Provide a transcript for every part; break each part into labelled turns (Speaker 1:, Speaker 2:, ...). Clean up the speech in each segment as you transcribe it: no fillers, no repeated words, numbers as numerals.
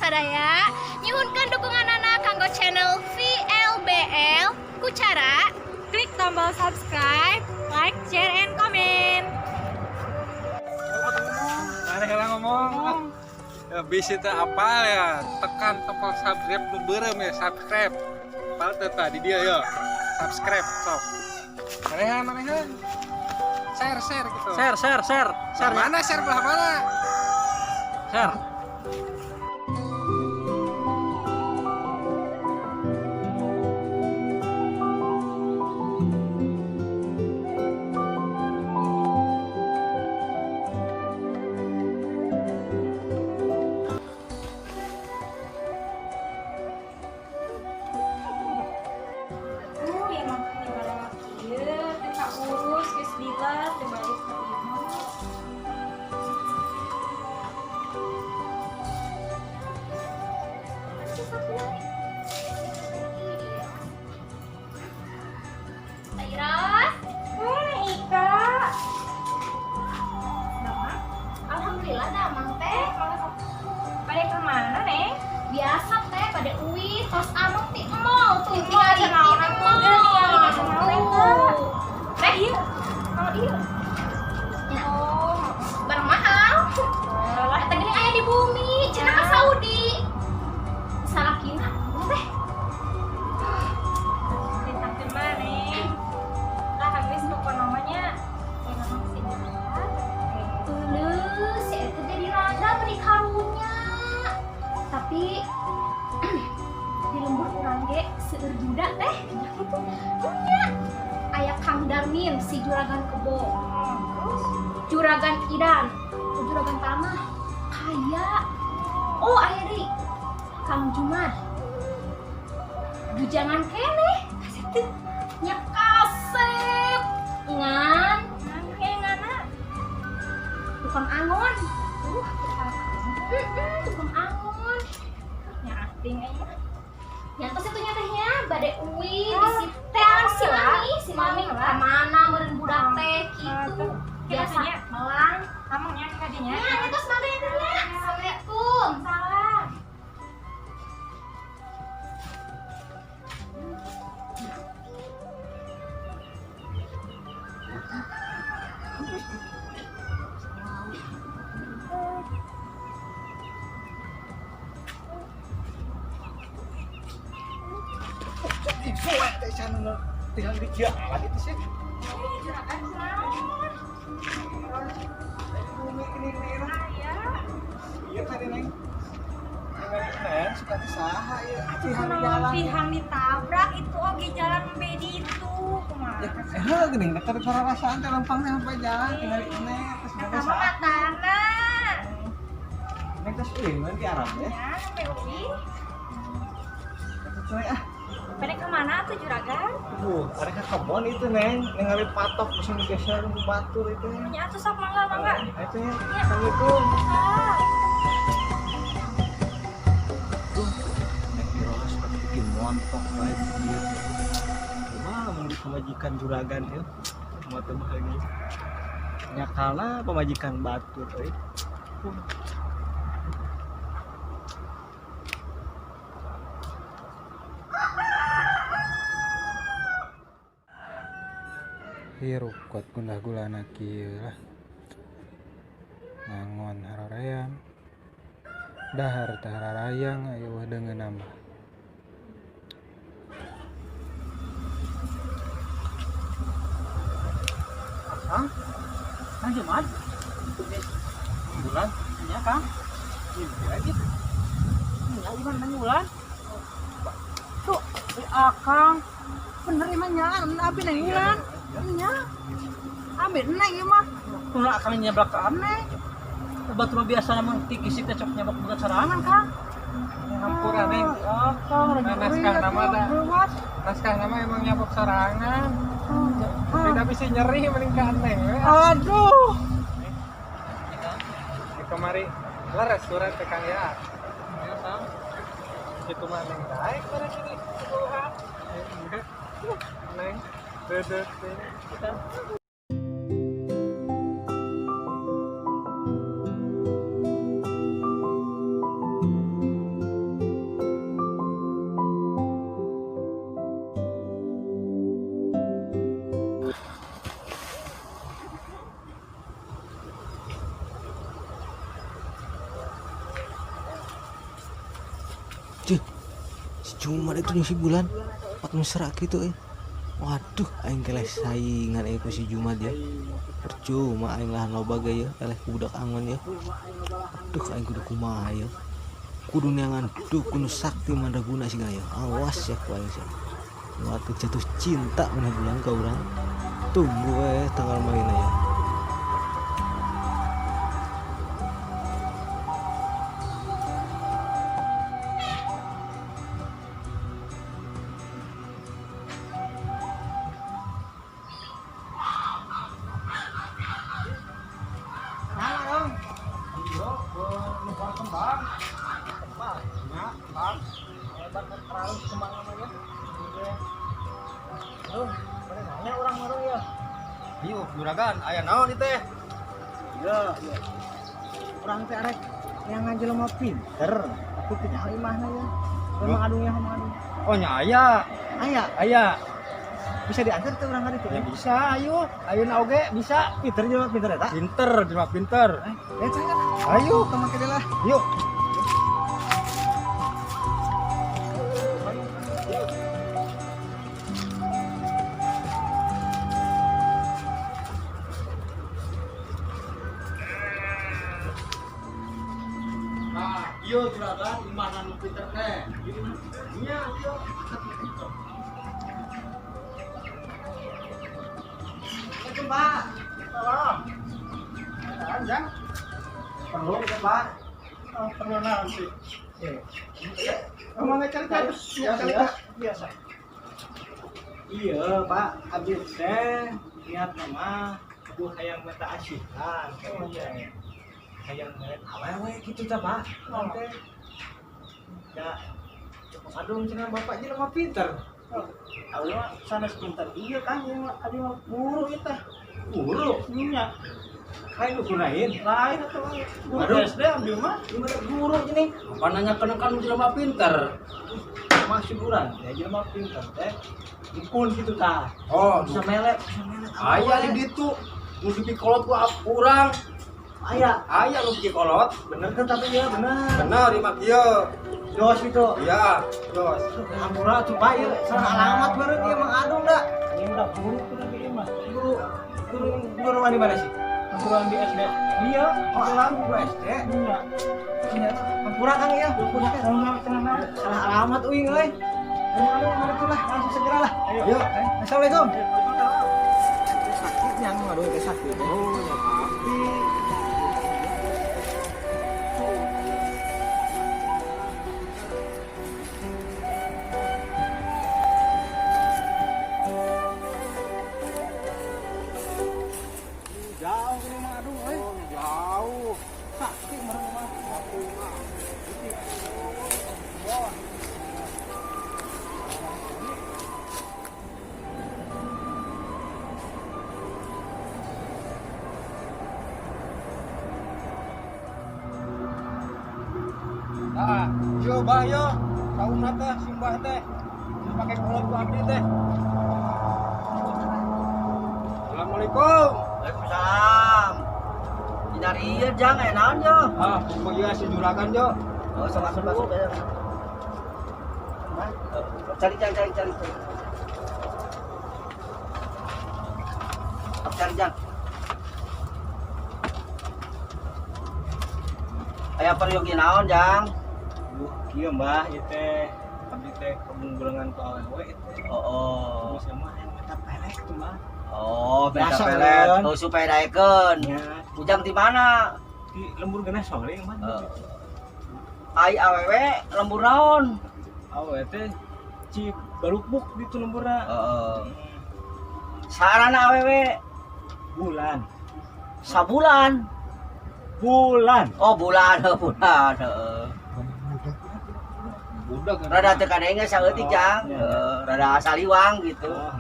Speaker 1: Sadaya, nyuhunkeun dukunganana kanggo channel VLBL ku cara
Speaker 2: klik tombol subscribe, like, share, and comment.
Speaker 3: Mana heula ngomong. Ya bisi teh apa ya? Tekan tombol subscribe nu beureum ya, subscribe. Apal teh tadi dia ya. Subscribe sok. Manehan manehan. Share share gitu.
Speaker 4: Share, share, share, share.
Speaker 3: Mana share belah mana?
Speaker 4: Share.
Speaker 2: Emang gimana kieu teu kaurus geus lila teu balik ka imah.
Speaker 1: Iros,
Speaker 2: Ika. Nah,
Speaker 1: alhamdulillah damang teh.
Speaker 2: Balik ke mana, Neng?
Speaker 1: Biasa teh pada uwi tos ameng ti mall tuh
Speaker 2: Ti mall,
Speaker 1: tingali
Speaker 2: cenah
Speaker 1: ti
Speaker 2: orang
Speaker 1: mall.
Speaker 2: tuh ningali ka mall eta.
Speaker 1: Teh
Speaker 2: Iya. Oh, iya.
Speaker 1: Ya.
Speaker 2: Oh,
Speaker 1: Barang mahal.
Speaker 2: lah.
Speaker 1: Eta geuning aya di bumi, cenah ka Saudi. Salakina teh.
Speaker 2: Ceritakeun mah, Neng. Lah geus pokona mah nya cenah mah si jahat.
Speaker 1: Euleuh, si eta jadi randa beri karunya. Tapi di lembur urang ge seueur duda teh kitu. Nya aya Kang Darmin si juragan kebo.
Speaker 2: Terus
Speaker 1: Juragan Idan, juragan tanah kaya. Oh, aya deui Kang Jumat. Bujangan keneh kasep nya kasep ngan
Speaker 2: ngan ngana
Speaker 1: tukang angon.
Speaker 2: Tukang
Speaker 1: Tukang angon.
Speaker 2: nya acting aya.
Speaker 1: Nyantos itu nya tehnya bade uwi
Speaker 2: Ah,
Speaker 1: bisi teh si
Speaker 2: lah.
Speaker 1: mami, si mami
Speaker 2: Lah.
Speaker 1: ka mana meureun budak teh gitu.
Speaker 2: Ah,
Speaker 1: Biasa
Speaker 2: nya.
Speaker 1: melang.
Speaker 2: Amengnya ka dinya.
Speaker 1: Nya nyantos mangga ya tehnya. Assalamualaikum.
Speaker 2: Salam.
Speaker 3: Ibu teh sana tinggal di jalan itu sih.
Speaker 2: Juragan kunaon?
Speaker 3: Bumi ini merah.
Speaker 2: Aya.
Speaker 3: Iya tadi neng. Ningali neng suka teh saha ieu. Tihang di
Speaker 2: Kunaon
Speaker 3: jalan.
Speaker 2: tihang ditabrak itu oge jalan nembe ditu kumaha?
Speaker 3: Ya, heuh geuning teh pararasaan teh lempang teh sampai jalan tinggal neng terus
Speaker 2: Eta
Speaker 3: neng
Speaker 2: mah
Speaker 3: saha.
Speaker 2: matana.
Speaker 3: Neng terus euy di Arab ya.
Speaker 2: Ya, nembe uwi.
Speaker 3: Atuh cuy ah.
Speaker 2: Bade ka mana tuh juragan?
Speaker 3: Ada ke kebon itu neng, ningali patok bisa digeser ku batur itu.
Speaker 2: Nya atuh sok mangga mangga.
Speaker 3: Itu ya. Assalamualaikum.
Speaker 2: Ah.
Speaker 3: Duh, neng Iroha suka bikin montok bae dia. Kumaha mun di pamajikan juragan ya. Kumaha teu bahagia. Nyakalna pamajikan batur euy.
Speaker 5: Hirup kuat gundah gulana kieu lah. Ngangon haroream. Dahar teh hararayang aya eueuh deungeunna mah.
Speaker 4: Kang, Kang Jumat?
Speaker 3: Bulan
Speaker 4: Iya, Kang.
Speaker 3: iya gitu.
Speaker 4: Iya, gimana nang bulan? Tuh, Akang. Bener emang nya, abi nang bulan. Iya. Ambil neng ieu mah. Tuh akang nyeblak ke aneh. Batur biasa namun tikisik teh cok nyabak buat serangan, Kang.
Speaker 3: Hampura neng.
Speaker 4: Akang,
Speaker 3: Nah, naskah nama dah. Naskah nama emang nyapok sorangan. Tapi sih nyeri mending ka neng we.
Speaker 4: Aduh.
Speaker 3: Di kemari leres surat teh Kang ya. Ayo Sam. Itu mah neng daek beres ini. Sepuluhan. Neng. Dedet.
Speaker 6: Jumat itu si Bulan pat mesra gitu eh. Waduh, aing keleh saingan ku si Jumat ya. Percuma aing lahan loba ge ya, eleh ku budak angon ya. Aduh, aing kudu kumaha ya. Kudu neangan dukun sakti mandraguna sih ya. Awas ya ku aing sih. Waktu jatuh cinta maneh Bulan ka urang. Tunggu tanggal mainnya ya.
Speaker 3: Ayo, juragan, aya naon ieu teh?
Speaker 4: Iya, iya. Urang teh arek yang jelema pinter, tapi teu nyaho imahna ya. Memang adungnya sama adung.
Speaker 3: Oh, nya aya.
Speaker 4: Aya,
Speaker 3: Aya.
Speaker 4: bisa diantar teh urang ka ditu?
Speaker 3: Ya bisa, ayo. Ayeuna oge bisa.
Speaker 4: Pinter jelema pinter eta.
Speaker 3: Pinter, jelema pinter.
Speaker 4: Eh, cang.
Speaker 3: Ayo,
Speaker 4: Tong make lah.
Speaker 3: yuk. Nah, ieu juragan imahna nu pinter teh. Nya, ieu.
Speaker 4: Assalamualaikum, Pak.
Speaker 3: Salam. Anjang. Perlu ke, Pak? Oh, perlu naon sih?
Speaker 4: Iya.
Speaker 3: Emang cari-cari
Speaker 4: Biasa, biasa. Iya, Pak. Abdi teh niat mah kudu hayang mata asihan. Oh iya. Hayang meret awewe kitu teh, Pak. Teh. Ya, adung cenah bapak jelema pinter.
Speaker 7: Abdi mah sanes pinter iya kan ieu mah abdi mah guru ieu teh.
Speaker 4: Guru,
Speaker 7: Nya,
Speaker 4: lain dukun lain.
Speaker 7: lain atuh mah. Guru
Speaker 3: Aduh.
Speaker 7: SD abdi mah.
Speaker 4: Gimana guru ini?
Speaker 3: Apa nanya kan jelema pinter?
Speaker 4: Maksud urang ya jelema pinter teh. Dukun kitu tah.
Speaker 3: Oh,
Speaker 4: Bisa melet, bisa melet.
Speaker 3: aya di ditu. Nu dipikolot ku urang.
Speaker 4: Aya.
Speaker 3: Aya nu dipikolot.
Speaker 4: Bener kan tapi ya bener.
Speaker 3: Bener imah kieu.
Speaker 4: Jos itu.
Speaker 3: Iya, jos.
Speaker 4: Hampura tuh Pak ya, salah alamat baru dia Mang Adung dah.
Speaker 7: Ini udah guru tuh nanti ieu mah.
Speaker 4: Guru guru guru di mana sih?
Speaker 7: Guruan di SD. Iya,
Speaker 4: Oh, alam guru SD.
Speaker 7: Nya.
Speaker 4: Iya, Hampura Kang ya. Salah alamat uing euy. Ayo ayo ayo lah, langsung segera lah.
Speaker 7: Ayo.
Speaker 3: Yuk.
Speaker 4: Assalamualaikum. Sakit yang aduh teh sakit.
Speaker 3: Oh, ya pasti.
Speaker 4: Jauh ini Mang Adung euy.
Speaker 3: Oh, jauh.
Speaker 4: Sakit meureun mah.
Speaker 3: Nah, yo bah yo. Sauna teh simbah teh. Dipake kolot ku abdi teh. Assalamualaikum.
Speaker 8: Waalaikumsalam. Dicari ieu jang aya naon jo?
Speaker 3: Ah, kumaha si juragan jo.
Speaker 8: Oh, sok masuk masuk aja. Cari jang cari cari. Cari jang. Aya peryogi naon jang?
Speaker 4: Duh, kieu Mbah ieu teh abdi teh kabunggulengan ku awewe ieu teh.
Speaker 8: Oh, oh.
Speaker 4: Bisa mah hayang meta pelek tuh Mbah.
Speaker 8: Oh, beda
Speaker 4: Biasa,
Speaker 8: pelet.
Speaker 4: kan?
Speaker 8: Oh, supaya daekeun.
Speaker 4: Ya,
Speaker 8: Ujang di mana?
Speaker 4: di lembur genah sore mah.
Speaker 8: Ai awewe lembur naon?
Speaker 4: Awewe teh ci balukbuk di tu lemburna.
Speaker 8: Heeh. Sarana awewe
Speaker 4: Bulan.
Speaker 8: sabulan.
Speaker 4: Bulan.
Speaker 8: Oh, bulan, bulan. Heeh.
Speaker 3: Budak kan.
Speaker 8: Rada teu kadenge saeutik, Jang.
Speaker 4: Oh, iya.
Speaker 8: Heeh, rada saliwang gitu.
Speaker 4: Oh,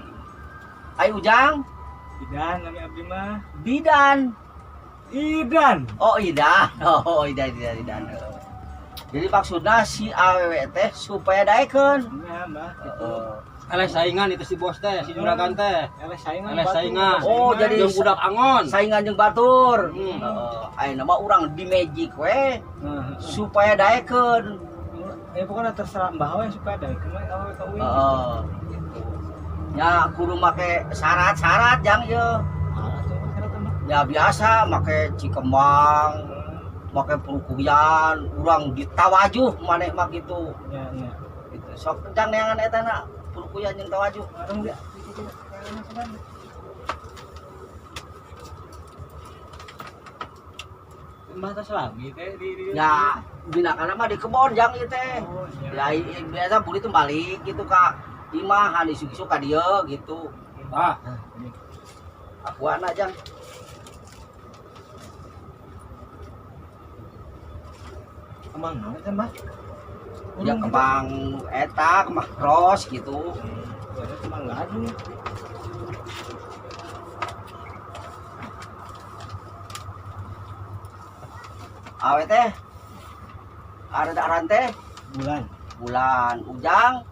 Speaker 8: Ai Ujang,
Speaker 4: Idan nami abdi mah.
Speaker 8: bidan.
Speaker 4: Idan.
Speaker 8: Oh, Idan. Oh, Idan, Idan, Idan. Heeh. Jadi maksudna si awewe teh supaya daekeun.
Speaker 4: Nya, Mbah.
Speaker 8: Heeh.
Speaker 3: Eleh saingan itu si bos teh, si juragan teh.
Speaker 4: Eleh saingan.
Speaker 3: Eleh saingan.
Speaker 8: Oh, jadi
Speaker 3: Jeung budak angon.
Speaker 8: Saingan jeung batur.
Speaker 3: Hmm.
Speaker 8: Heeh. Ayeuna mah urang di magic we
Speaker 4: Heeh.
Speaker 8: supaya daekeun.
Speaker 7: Ya pokoknya terserah Mbah we supaya daekeun we awewe ka uing.
Speaker 8: Heeh, gitu. Ya kudu make syarat-syarat jang ye. Ya biasa make cikembang, make perukuyan, urang ditawajuh maneh mah gitu.
Speaker 7: Ya, ya.
Speaker 8: Gitu. Sok jang neangan eta na perukuyan jeung tawajuh.
Speaker 7: Warung dia. Mbah tos lami teh di
Speaker 8: ya binakana mah di kebon jang ieu teh.
Speaker 7: Oh, iya.
Speaker 8: Ya biasa buri teh balik gitu ka imah han isuk-isuk ka dieu gitu.
Speaker 3: Ah,
Speaker 8: aku anak jang.
Speaker 7: Kembang naon teh, Mbah?
Speaker 8: Ya kembang eta, kembang ros gitu.
Speaker 7: Kembang gadung.
Speaker 8: Awe teh aran teh
Speaker 7: bulan.
Speaker 8: Bulan Ujang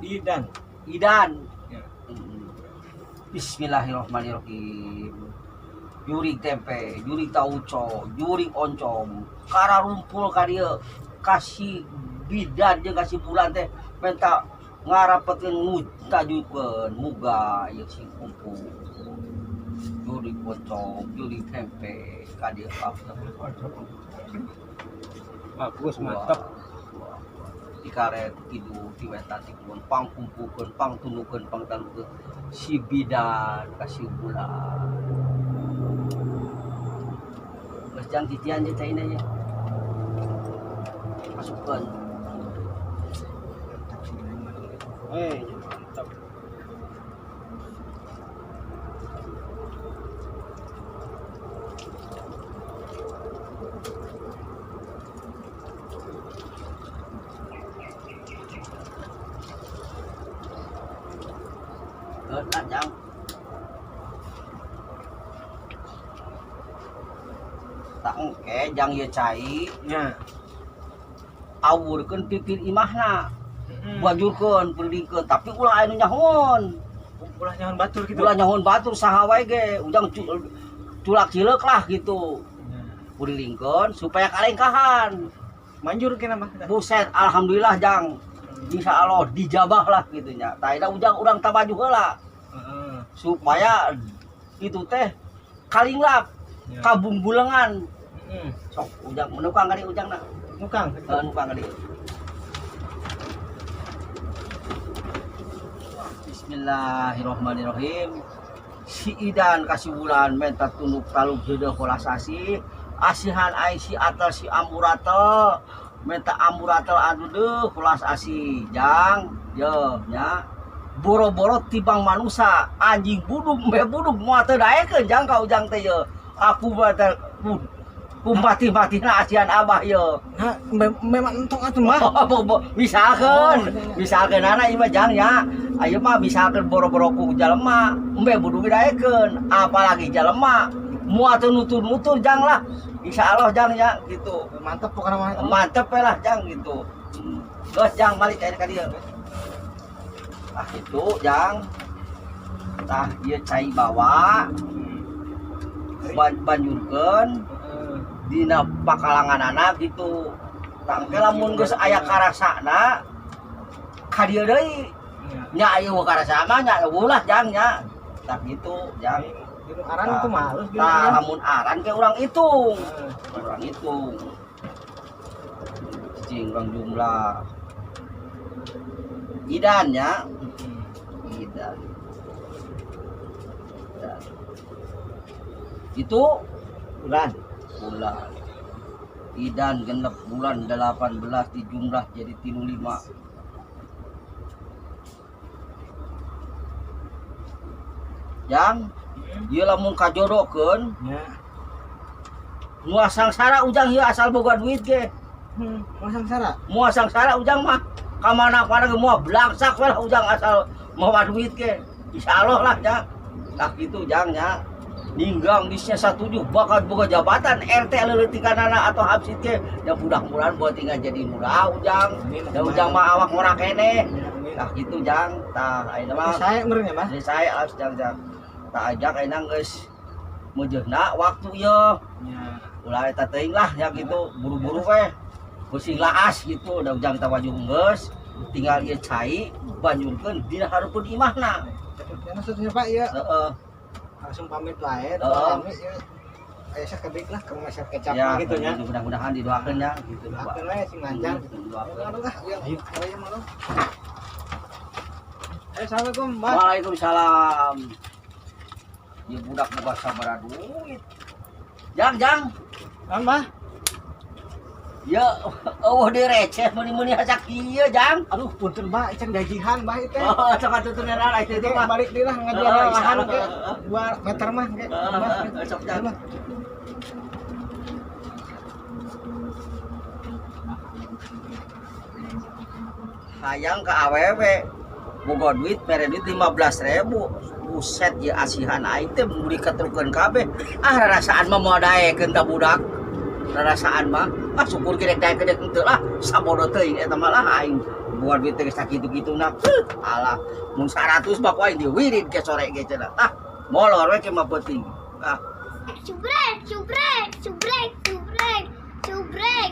Speaker 7: Idan.
Speaker 8: Idan.
Speaker 7: Ya.
Speaker 8: Bismillahirrahmanirrahim. Jurig tempe, jurig tauco, jurig oncom, kara rumpul ka dieu, kasih bidan jeung kasih bulan teh menta ngarapetkeun ngutajukeun muga ieu sing kumpul. Jurig oncom, jurig tempe ka dieu.
Speaker 3: Bagus, mantap.
Speaker 8: Dikaret tidur ti wetan ti kulon pangkumpukeun pangtunukeun pangtalukeun si bidan kasih bulan. Geus jang titian je caina nya. Masukkeun.
Speaker 3: Mantap.
Speaker 8: Geus jang. Tak engke jang ieu cai
Speaker 7: nya.
Speaker 8: Awurkeun pipir imahna. Bajurkeun pulingkeun tapi ulah aya nu nyahoon.
Speaker 7: Ulah nyahoon batur gitu.
Speaker 8: Ulah nyahoon batur saha wae ge, ujang culak cileuk lah gitu. Pulingkeun supaya kalengkahan.
Speaker 7: Manjur kena mah.
Speaker 8: Buset, alhamdulillah jang. Insya Allah dijabah lah gitu nya. Tah eta ujang urang tabajuh heula. Supaya itu teh kalinglap, kabungbulengan. Sok ujang menukang kali ujangna.
Speaker 7: Nukang.
Speaker 8: Nukang kali. Bismillahirrahmanirrahim. Si Idan kasih bulan menta tunduk taluk jodoh kolasasi asihan ai si atal si amuratel menta amuratel anu deuh kolas asih jang ye nya boro-boro tibang manusa anjing buduk mbe buduk moal teu daekeun jang ka ujang teh ye aku mah teh kumpati-patina asihan abah ye.
Speaker 7: Nah, memang entong atuh mah.
Speaker 8: Misalkeun, misalkeun anak ieu mah jang nya. Ayeuna mah misalkeun boro-boro ku jalema, embe buduk daekeun, apalagi jalema moal teu nutur-nutur jang lah. Insyaallah jang nya gitu.
Speaker 7: Mantep pokokna mah.
Speaker 8: Mantep we lah jang gitu. Geus jang balik ka dieu. Tah itu jang. Tah ieu cai bawa. Banjurkeun dina pakalangan anak gitu. Tangke lamun geus aya karasana ka dieu deui. Nya aya karasa mah nya ulah jang nya. Tah gitu jang.
Speaker 7: Aran itu mah halus gitu.
Speaker 8: Tah lamun aran ke urang hitung. Urang hitung. Cicing urang jumlah. Idan nya. Idan. Idan. Itu
Speaker 7: bulan.
Speaker 8: Bulan. Idan genep bulan 18 dijumlah jadi 35. Jang, ieu lamun kajodokeun
Speaker 7: nya.
Speaker 8: Moal sangsara ujang ieu asal boga duit ge.
Speaker 7: Moal sangsara.
Speaker 8: Moal sangsara ujang mah. Ka mana-mana ge moal blangsak we lah ujang asal mawa duit ge. Insyaallah lah jang. Tah kitu jang nya. Ninggang disnya 17 bakal boga jabatan RT leuleutikannana atau habsit ge ya mudah-mudahan buat tinggal jadi lurah ujang. Da ujang mah awak ngora keneh. Tah kitu jang. Tah ayeuna mah
Speaker 7: saya meureun nya mah.
Speaker 8: Saya alus jang jang. Tah ajak ayeuna geus meujeuhna waktu ieu.
Speaker 7: Nya.
Speaker 8: Ulah eta teuing lah nya kitu buru-buru we. Pusing laas gitu da ujang tawajuh geus tinggal ieu cai banjurkeun dina hareupeun imahna.
Speaker 7: Ya maksudnya Pak ya.
Speaker 8: Heeh.
Speaker 7: Langsung pamit wae, pamit ya. Aya sakedik lah ke masyarakat kecap
Speaker 8: ya,
Speaker 7: gitu nya.
Speaker 8: Mudah-mudahan didoakeun ya gitu.
Speaker 7: Doakeun we sing lancar gitu.
Speaker 8: Doakeun.
Speaker 7: Ayo, ayo malu. Assalamualaikum, Mbak.
Speaker 8: Waalaikumsalam. Ya budak boga sabaraha duit. Jang, jang.
Speaker 7: Naon, Mbah?
Speaker 8: Ya, eueuh deui receh meuni-meuni hasak ieu, Jang.
Speaker 7: Aduh, punten, Mbah, can gajihan, Mbah itu.
Speaker 8: Oh, sok atuh teu nera itu
Speaker 7: Itu
Speaker 8: mah.
Speaker 7: balik deui lah ngajual lahan ke 2 meter mah ke.
Speaker 8: Heeh, sok Jang. Hayang ka awewe boga duit mere duit 15.000. Buset ya asihan aing teh meuli katrukeun kabeh. Ah rarasaan mah moal daekeun ka budak. Rarasaan mah ah syukur ge rek daekeun dek henteu lah sabodo teuing eta mah lah aing boga duit teh geus sakitu-kituna. Alah mun 100 mah ku aing diwirid ke sore ge cenah. Ah molor we ke mah penting. Ah
Speaker 9: Subrek, subrek, subrek, subrek, subrek.